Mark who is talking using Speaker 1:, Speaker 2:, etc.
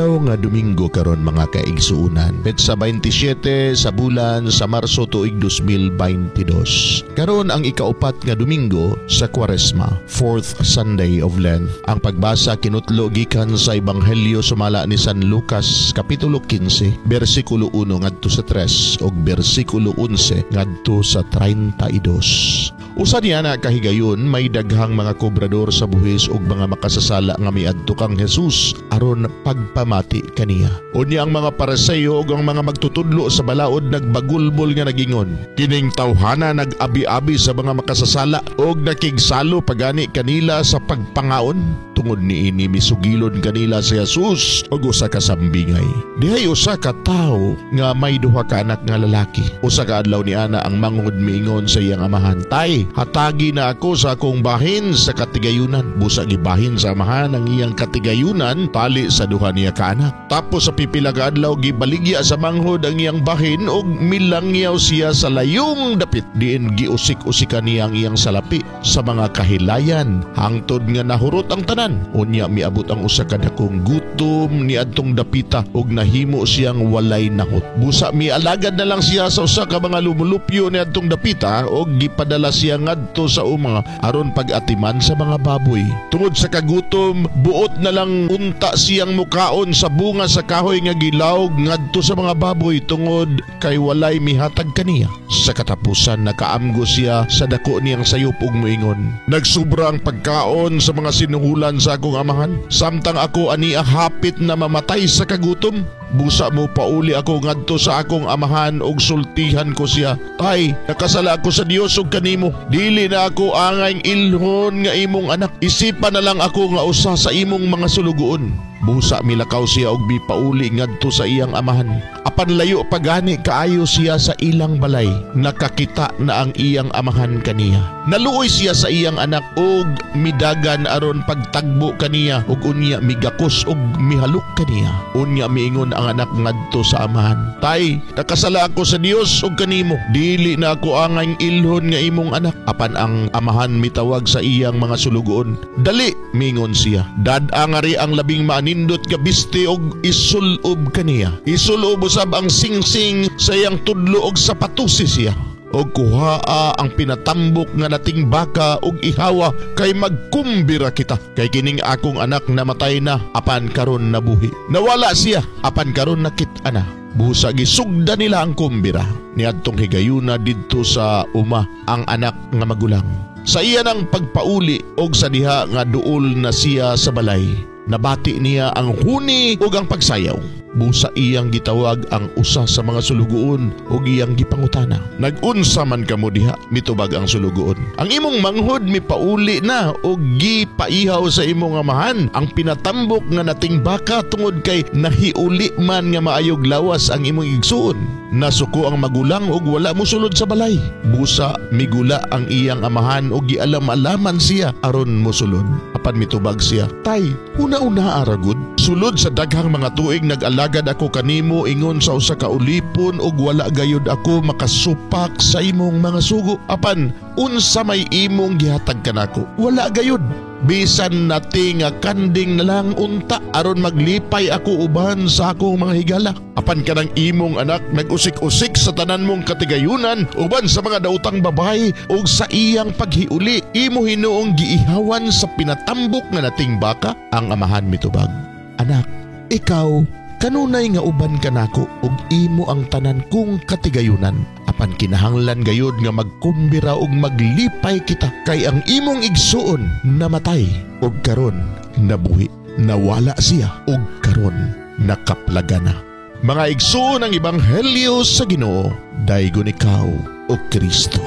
Speaker 1: Adlaw nga Domingo karon, mga kaigsuunan. Petsa 27 sa bulan sa Marso, tuig 2022. Karon ang ikaupat nga Domingo sa Kwaresma, fourth Sunday of Lent. Ang pagbasa kinutlo gikan sa Ebanghelyo sumala ni San Lucas, kapitulo 15, bersikulo 1 ngadto sa 3 ug bersikulo 11 ngadto sa 32. Usa niya na kahigayon, may daghang mga kobrador sa buhis ug mga makasasala nga miadto kang Jesus aron pagpamati kaniya. Unya ang mga Pariseo ug ang mga magtutudlo sa balaod nagbagulbol nga nagingon, "Kining tawhana nag-abi-abi sa mga makasasala ug nakigsalo pagani kanila sa pagpangaon." Tungod niini, misugilon kanila si Jesus og usa ka sambingay. Dihay usa ka tawo nga may duha ka anak nga lalaki. Usa ka adlaw ni ana, ang manghod miingon sa iyang amahan, 'Tay, hatagi na ako sa akong bahin sa katigayunan.' Busa gibahin sa amahan ang iyang katigayunan tali sa duha niya ka anak. Tapos sa pipila ka adlaw, gibaligya sa manghod ang iyang bahin ug milangyaw siya sa layong dapit, diin giusik-usikan niya ang iyang salapi sa mga kahilayan hangtod nga nahurot ang tanan. Unya miabot ang usa ka dakong gutom niadtong dapita ug nahimo siyang walay nahot. Busa mialagad na lang siya sa usa ka mga lumulupyo niadtong dapita ug gipadala siya ngadto sa uma aron pag-atiman sa mga baboy. Tungod sa kagutom, buot na lang unta siyang mukaon sa bunga sa kahoy nga gilawg ngadto sa mga baboy tungod kay walay mihatag kaniya. Sa katapusan, nakaamgo siya sa dako niyang sayop ug moingon, 'Nagsubra ang pagkaon sa mga sinuhulan sa akong amahan, samtang ako ania hapit na mamatay sa kagutom. Busa mo pauli ako ngadto sa akong amahan ug sultihan ko siya, 'Tay, nakasala ako sa Dios ug kanimo. Dili na ako angay ilhon nga imong anak. Isipa na lang ako nga usa sa imong mga sulugoon.'" Busa milakaw siya og mipauli ngadto sa iyang amahan. Apan layo pa gani kaayo siya sa ilang balay, nakakita na ang iyang amahan kaniya. Naluoy siya sa iyang anak ug midagan aron pagtagbo kaniya ug unya migakos ug mihalok kaniya. Unya miingon ang anak ngadto sa amahan, 'Tay, nakasala ako sa Dios ug kanimo. Dili na ako angay ilhon nga imong anak.' Apan ang amahan mitawag sa iyang mga sulugoon. 'Dali,' mingon siya. 'Dad-a ngari ang labing maanindot nga biste og isulob kaniya. Isulob usab ang singsing sa iyang tudlo og sapatusi siya. Og kuhaa ang pinatambok nga nating baka og ihawa kay magkumbira kita. Kay kining akong anak namatay na apan karon nabuhi. Nawala siya apan karon nakit-an na.' Busa gisugda nila ang kumbira. Niadtong higayuna didto sa uma ang anak nga magulang. Sa iya ng pagpauli og sa diha nga duol na siya sa balay, nabati niya ang huni ug ang pagsayaw. Busa iyang gitawag ang usa sa mga sulugoon ug iyang gipangutana, 'Nag-unsa man kamo diha?' Mitubag ang sulugoon, 'Ang imong manghod mipauli na ug gipaihaw sa imong amahan ang pinatambok nga nating baka tungod kay nahiuli man nga maayog lawas ang imong igsuon.' Nasuko ang magulang ug wala mosulod sa balay. Busa migula ang iyang amahan ug gialam-alaman siya aron mosulod. Apan mitubag siya, 'Tay, una-una ra gud. Sulod sa daghang mga tuig nag-alagad ako kanimo ingon sa usa ka ulipon ug wala gayud ako makasupak sa imong mga sugo. Apan unsa may imong gihatag kanako? Wala gayud. Bisan nati nga kanding na lang unta aron maglipay ako uban sa akong mga higala. Apan kanang imong anak nag-usik-usik sa tanan mong katigayunan uban sa mga daotang babayi, ug sa iyang paghiuli imo hinuong giihawan sa pinatambok nga nating baka.' Ang amahan mitubag, 'Anak, ikaw kanunay nga uban kanako ug imo ang tanan kong katigayunan. Apan kinahanglan gayud nga magkumbira ug maglipay kita kay ang imong igsuon namatay ug karon nabuhi. Nawala siya ug karon nakaplaga na.' Mga igsuon, ang Ebanghelyo sa Ginoo. Daygon ikaw, o Kristo.